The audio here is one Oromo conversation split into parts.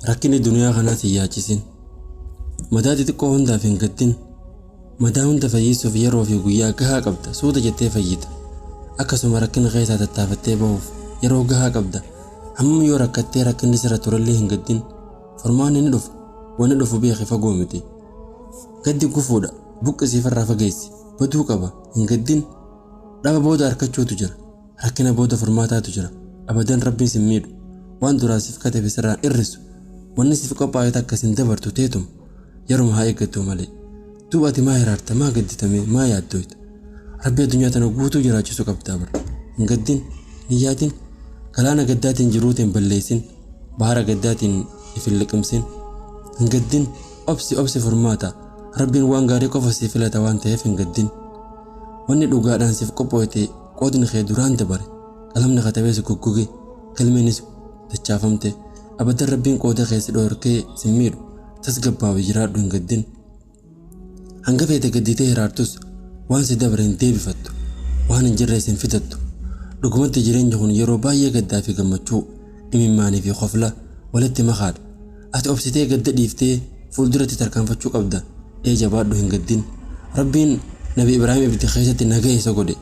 Rakkinni duniyaa kanaa si yaachisin. Madaa xixiqqoo hundaaf hin gaddin. Madaa hunda fayyisuuf yeroo fi guyyaa gahaa qabda. Suuta jettee fayyita. Akkasuma rakkina keessaa tattaafattee bahuuf yeroo gahaa qabda. Hammam yoo rakkattee rakkinni sirra turellee hin gaddin. Furmaanni ni dhufa. Wanni dhufu beeki fagoo miti. Gaddi gufuudha. Buqqisii ofirraa fageessi. Baduu qaba. Hin gaddin. Dhaba booda arkachuutu jira. Rakkina booda furmaataatu jira. Abadan Rabbiin sin miidhu. Waan duraan siif katabe sirraan irrisu. Wanni siif qophaa'e takka sin dabartu teetuma. Yeruma haa eeggattuu malee. Duuba ati maa hiraarta, maa gadditame, maa yaaddoyta? Rabbi addunyaa tana guutuu jiraachisu qabdaa bar. Hin gaddin, hin yaadin. Galaana gaddaatiin jiruu tee hin balleessin. Bahara gaddaatiin if hin liqimsin. Hin gaddin, obsi, obsi furmaata. Rabbiin waan gaarii qofa sii filata waan ta'eef hin gaddin. Wanni dhugaadhaan siif qophooyte qoodni kee duraan dabare. Qalamni katabees goggoge, galmeenis dachaafamte. Abadan Rabbiin qooda kee si dhoorkee sin miidhu. Tasgabbaawi jiraadhu hin gaddin. Hanga feete gadditee hiraartus waan si dabre hin deebifattu. Waan hin jirres hin fidattu. Dhugumatti jireenyi kun yeroo baay'ee gaddaa fi gammachuu, imimmaanii fi kofla walitti makaadha. Ati obsitee gadda dhiiftee fuulduratti tarkaanfachuu qabda. Ee jabaadhu hin gaddin. Rabbiin Nabi Ibraahim ibidda keessatti nagaya isa godhe.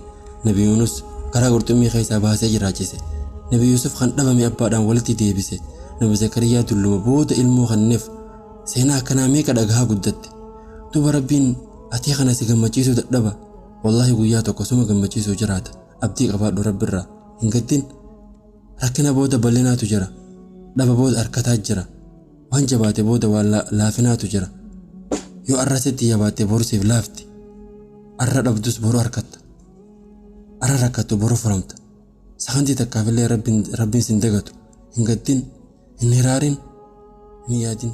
Nabi Yuunus garaa qurxummii keessaa baasee jiraachise. Nabi Yuusuf kan dhabame abbaadhaan walitti deebise. Nabi Zakariyaa dulluma booda ilmoo kenneef. Seenaa akkanaa meeqa dhagahaa guddatte. Duuba Rabbiin atii kana si gammachiisuu dadhaba. Wallaahi guyyaa tokko suma gammachiisuu jiraata. Abdii qabaadhu Rabbirraa. Hin gaddin. Rakkina booda bal'inaatu jira. Dhaba booda arkataa jira. Waan jabaate booda waan laafinaatu jira. Yoo arra sitti jabaatte boru siif laafti. Arra dhabdus boru arkatta. Arra rakkattu boru furamta. Sakantii takkaafillee Rabbiin sin dagatu. Hin gaddin, hin hiraarin, hin yaadin.